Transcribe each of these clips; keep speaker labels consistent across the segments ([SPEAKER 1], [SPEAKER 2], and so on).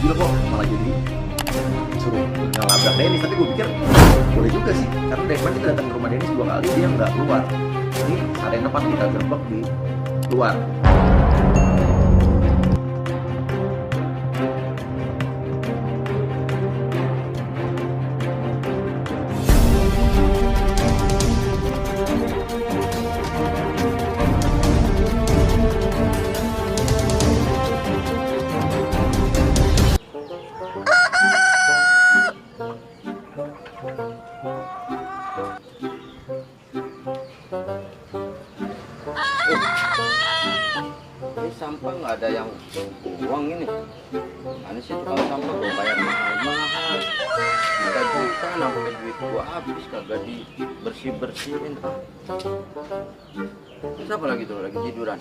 [SPEAKER 1] juga kok, malah jadi suruh ngelabrak Dennis. Tapi gue pikir boleh juga sih, karena dari kemarin kita datang ke rumah Dennis 2 kali dia nggak keluar. Ini ada yang tempat kita gerbek di luar.
[SPEAKER 2] Ini sampah nggak ada yang buang ini. Mana sih tukang sampah gue bayar mahal-mahal. 3 juta sampai duit gua habis kagak dibersih-bersihin. Siapa lagi tuh lagi tiduran?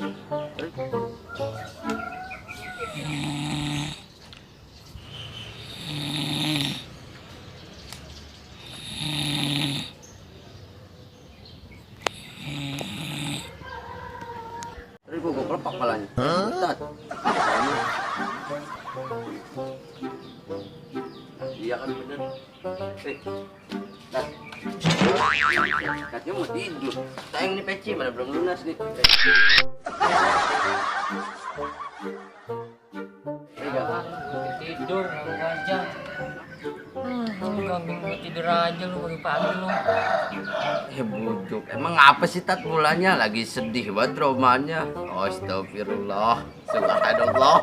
[SPEAKER 2] Tadi gua kelepak palanya. Tat. Iya kan bener. Tat. Katanya mau tidur. Sayang nih peci mana belum lunas nih.
[SPEAKER 3] Tidur lu aja. Lu gangguin gue tidur aja lu pagi-pagi lu.
[SPEAKER 2] Bujuk. Emang apa sih Tat mulanya? Lagi sedih banget romanya. Astagfirullah. Subhanallah.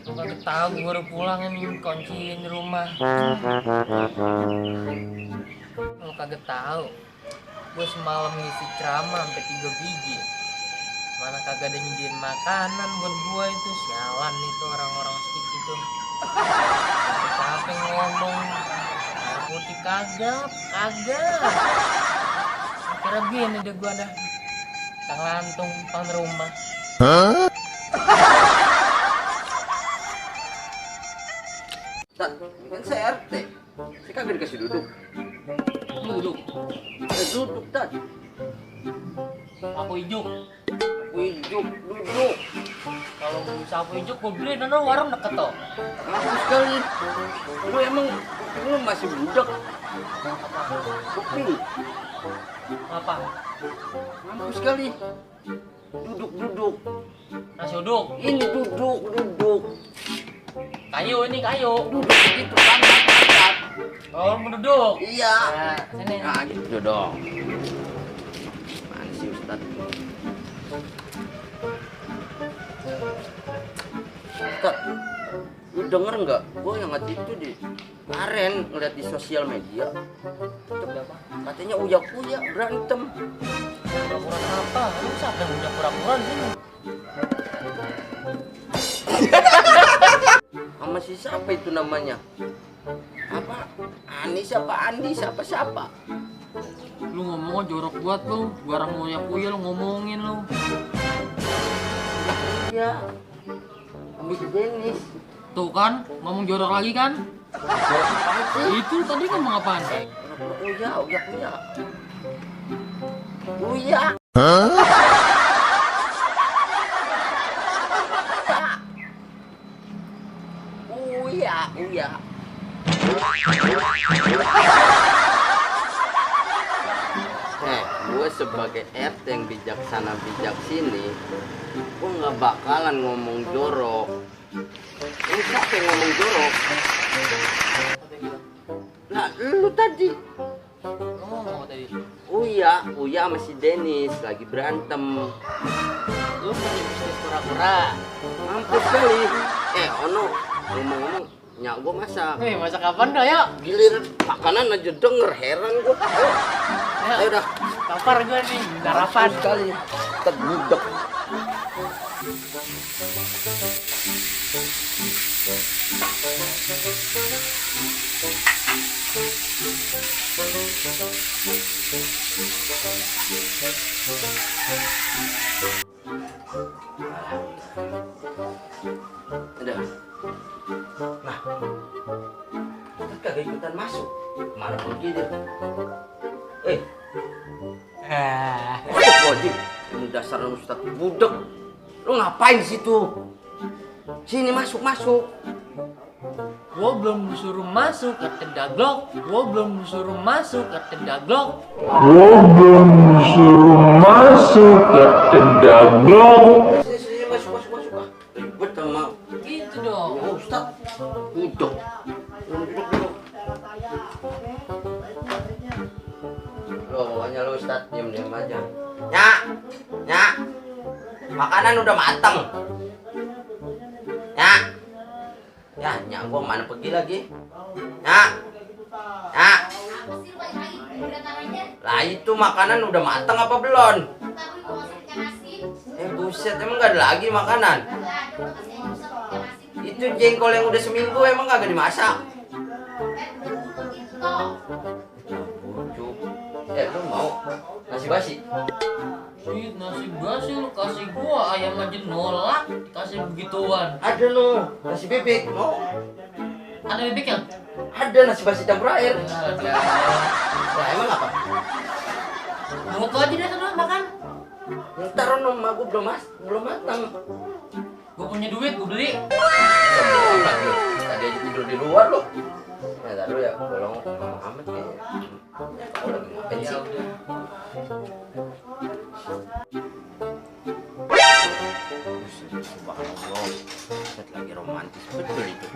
[SPEAKER 3] Lu kagak tahu gue baru pulang nih kunciin rumah. Lu kagak tahu. Gue semalam ngisi ceramah sampai 3 biji. Mana kagak ada nyediain makanan buat gua itu. Sialan itu orang-orang masjid itu. Capek ngomong. Air putih kagak. Kira gini deh gua dah. Tang lantung depan rumah.
[SPEAKER 2] Tat, ini kan saya RT. Saya kagak dikasih duduk.
[SPEAKER 3] Lu duduk.
[SPEAKER 2] Duduk Tat.
[SPEAKER 3] Aku ijuk.
[SPEAKER 2] Duduk, duduk.
[SPEAKER 3] Kalau sapu ijuk gua beli dan warung deket toh.
[SPEAKER 2] Ngaku sekali. Lu emang lu masih budak. Kuping.
[SPEAKER 3] Apa?
[SPEAKER 2] Ngaku sekali. Duduk, duduk.
[SPEAKER 3] Nasi uduk.
[SPEAKER 2] Ini duduk, duduk.
[SPEAKER 3] Kayu ini kayu.
[SPEAKER 2] Duduk gitu kan. Tat.
[SPEAKER 3] Oh, mau duduk.
[SPEAKER 2] Iya.
[SPEAKER 3] Nah, sini.
[SPEAKER 2] Nah, gitu dong. Mana sih Ustaz? Ustaz, lu denger nggak? Gue yang ngerti itu di kemarin ngeliat di sosial media.
[SPEAKER 3] Berapa?
[SPEAKER 2] Katanya uya-uya berantem.
[SPEAKER 3] Pura-pura apa? Lu siapa yang udah pura-pura di sini?
[SPEAKER 2] Sama si siapa itu namanya? Apa? Anis apa Andi? Siapa?
[SPEAKER 3] Lu ngomongnya jorok buat lu. Barang uya-uya lu ngomongin lu.
[SPEAKER 2] Iya. Sama si Dennis.
[SPEAKER 3] Tuh kan, ngomong jorok lagi kan?
[SPEAKER 2] Apaan sih?
[SPEAKER 3] Itu tadi ngomong apaan?
[SPEAKER 2] Uya. Uya. Uya. Gue sebagai RT yang bijaksana bijak sini, gue nggak bakalan ngomong jorok. Ini siapa yang ngomong jorok? Lah, lu tadi.
[SPEAKER 3] Lu ngomong apa tadi?
[SPEAKER 2] Uya sama si Dennis lagi berantem.
[SPEAKER 3] Lu punya bisnis pura-pura.
[SPEAKER 2] Mampus kali. Ono ngomong-ngomong, nyak gue masak.
[SPEAKER 3] Masak kapan dah ya?
[SPEAKER 2] Giliran makanan aja denger, heran gue. Ayo dah.
[SPEAKER 3] Kapar gue nih, sarapan.
[SPEAKER 2] Sekali terbudak. Udah. Nah, kita kagak ikutan masuk. Mana pergi dia? Wajib. Ini dasar Ustaz budak. Lu ngapain di situ? Sini masuk.
[SPEAKER 3] Gua belum disuruh masuk RT Daglok. Gua belum disuruh masuk RT Daglok.
[SPEAKER 2] Sini, masuk. Ribet sama
[SPEAKER 3] Gitu dong.
[SPEAKER 2] ya Ustaz. Duduk. Duduk. Loh, pokoknya lo Ustaz diam aja. Nyak. Makanan udah matang. Nyak gua mana pergi lagi? Nyak.
[SPEAKER 4] Apa sih lu balik lagi kedatangannya?
[SPEAKER 2] Lah itu makanan udah matang apa belum?
[SPEAKER 4] Tapi gua masih ikan asin.
[SPEAKER 2] Buset, emang gak ada lagi makanan?
[SPEAKER 4] Gak ada, gua kasih aja Ustaz ikan asin.
[SPEAKER 2] Itu jengkol yang udah seminggu emang kagak dimasak?
[SPEAKER 4] Udah butuh gitu toh.
[SPEAKER 2] Bucuk. Lu mau nasi basi?
[SPEAKER 3] Ih, nasi basi lu kasih gua, ayam aja nolak dikasih begituan.
[SPEAKER 2] Ada no, nasi bebek mau?
[SPEAKER 3] Ada bebek yang?
[SPEAKER 2] Ada nasi basi campur air.
[SPEAKER 3] Ya,
[SPEAKER 2] Nah emang apa?
[SPEAKER 3] mau tuh aja deh sana makan.
[SPEAKER 2] Ntar no, mak gua belum matang.
[SPEAKER 3] Gua punya duit, gua beli.
[SPEAKER 2] Tadi aja tidur di luar lo. Ya taruh ya, tolong Mama Ahmed kayaknya. Ya, kau lagi ngapain
[SPEAKER 3] Ya
[SPEAKER 2] sih?
[SPEAKER 3] udah.
[SPEAKER 2] Subhanallah, Ustaz lagi romantis betul itu.